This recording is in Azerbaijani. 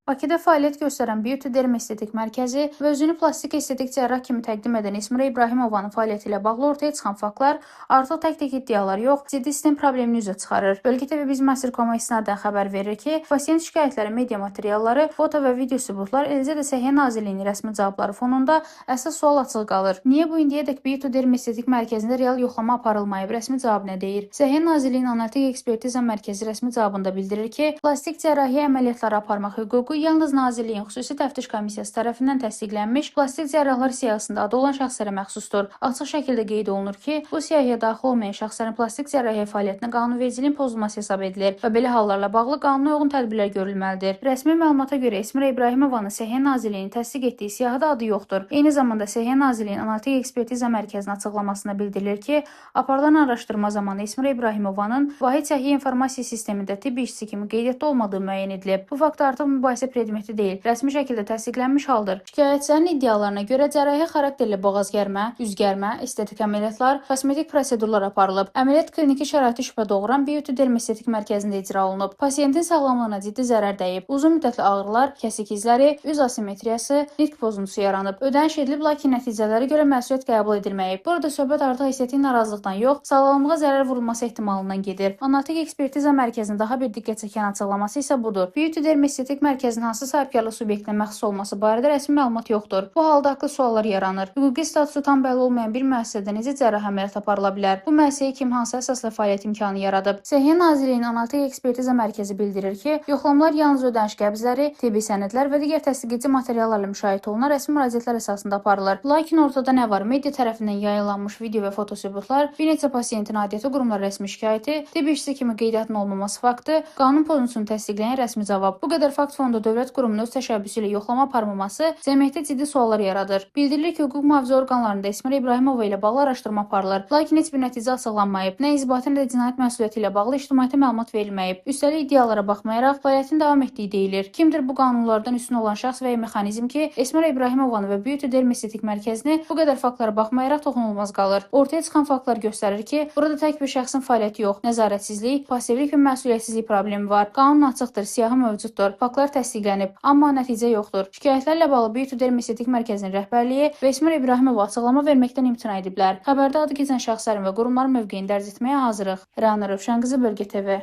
Bakıda fəaliyyət göstərən Beauty Derm Estetik Mərkəzi və özünü plastik estetik cərrah kimi təqdim edən Esmira İbrahimovanın fəaliyyəti ilə bağlı ortaya çıxan faktlar artıq tək-tək iddialar yox, ciddi sistem problemini üzə çıxarır. Bölgə TV Biz Master.com-a istinadən xəbər verir ki, pasiyent şikayətləri, media materialları, foto və video sübutlar, eləcə də Səhiyyə Nazirliyinin rəsmi cavabları fonunda əsas sual açıq qalır. Niyə bu indiyədək Beauty Derm Estetik Mərkəzində real yoxlama aparılmayıb? Rəsmi cavab nə deyir? Səhiyyə Nazirliyinin Analitik Ekspertiza Mərkəzi rəsmi cavabında bildirir ki, plastik cərrahiyyə əməliyyatları aparmaq hüququ yalnız Nazirliyin xüsusi təftiş komissiyası tərəfindən təsdiqlənmiş plastik cərrahlar siyahısında adı olan şəxslərə məxsusdur. Açıq şəkildə qeyd olunur ki, bu siyahıya daxil olmayan şəxslərin plastik cərrahiyyə fəaliyyətinə qanunvericiliyin pozulması hesab edilir və belə hallarla bağlı qanuna uyğun tədbirlər görülməlidir. Rəsmi məlumata görə Esmira İbrahimovanın Səhiyyə Nazirliyinin təsdiq etdiyi siyahıda adı yoxdur. Eyni zamanda Səhiyyə Nazirliyinin Analitik Ekspertiza Mərkəzinin açıqlamasında bildirilir ki, aparılan araşdırma zamanı Esmira İbrahimovanın Vahid Səhiyyə İnformasiya Sistemində tibb işçisi kimi qeydiyyatda olmadığı müəyyən edilib. Bu fakt artıq mübahisə predmeti deyil, rəsmi şəkildə təsdiqlənmiş haldır. Şikayətçilərin iddialarına görə cərrahi xarakterli boğaz gərmə, üz gərmə, estetik əməliyyatlar, kosmetik prosedurlar aparılıb. Əməliyyat kliniki şəraiti şübhə doğuran Beauty Derm Estetik Mərkəzində icra olunub. Pasiyentin sağlamlığına ciddi zərər dəyib. Uzun müddətli ağrılar, kəsik izləri, üz asimetriyası, nitq pozuntusu yaranıb. Ödəniş edilib, lakin nəticələrə görə məsuliyyət qəbul edilməyib. Burada söhbət artıq estetik narazılıqdan yox, sağlamlığa zərər vurulması ehtimalından gedir. Analitik Ekspertiza Mərkəzinin daha bir diqqət çəkən açıqlaması isə budur. Beauty Derm Estetik Mərkəzinin hansı sahibkarlıq subyektinə məxsus olması barədə rəsmi məlumat yoxdur. Bu halda haqlı suallar yaranır. Hüquqi statusu tam bəlli olmayan bir müəssisədə necə cərrahi əməliyyat aparıla bilər? Bu müəssisəyə kim hansı əsasla fəaliyyət imkanı yaradıb? Səhiyyə Nazirliyinin Analitik Ekspertiza Mərkəzi bildirir ki, yoxlamalar yalnız ödəniş qəbzləri, tibbi sənədlər və digər təsdiq edici materiallarla müşayiət olunan rəsmi müraciətlər əsasında aparılır. Lakin ortada nə var? Media tərəfindən yayınlanmış video və foto sübutlar, bir neçə pasiyentin aidiyyəti qurumlara rəsmi şikayəti, tibb işçisi kimi qeydiyyatın olmaması faktı, qanun pozuntusunu təsdiqləyən rəsmi cavab. Bu qədər fakt fonunda dövlət qurumunun öz təşəbbüsü ilə yoxlama aparmaması cəmiyyətdə ciddi suallar yaradır. Bildirilir ki, hüquq mühafizə orqanlarında Esmira İbrahimova ilə bağlı araşdırma aparılır. Lakin heç bir nəticə açıqlanmayıb. Nə inzibati, nə də cinayət məsuliyyəti ilə bağlı ictimaiyyətə məlumat verilməyib. Üstəlik iddialara baxmayaraq fəaliyyətin davam etdiyi deyilir. Kimdir bu qanunlardan üstün olan şəxs və ya mexanizm ki, Esmira İbrahimovanı və Beauty Derm Estetik Mərkəzini bu qədər faktlara baxmayaraq toxunulmaz qalır? Ortaya çıxan faktlar göstərir ki, burada tək bir şəxsin fəaliyyəti yox, nəzarətsizlik, passivlik və məsuliyyətsizlik problemi var. Qanun açıqdır, siyahı mövcuddur, faktlar təsdiqlənib, amma nəticə yoxdur. Şikayətlərlə bağlı Beauty Derm Estetik Mərkəzinin rəhbərliyi və Esmira İbrahimova açıqlama verməkdən imtina ediblər. Xəbərdə adı keçən şəxslərin və qurumların mövqeyini dərc etməyə hazırıq. Rəna Rövşənqızı, Bölgə TV.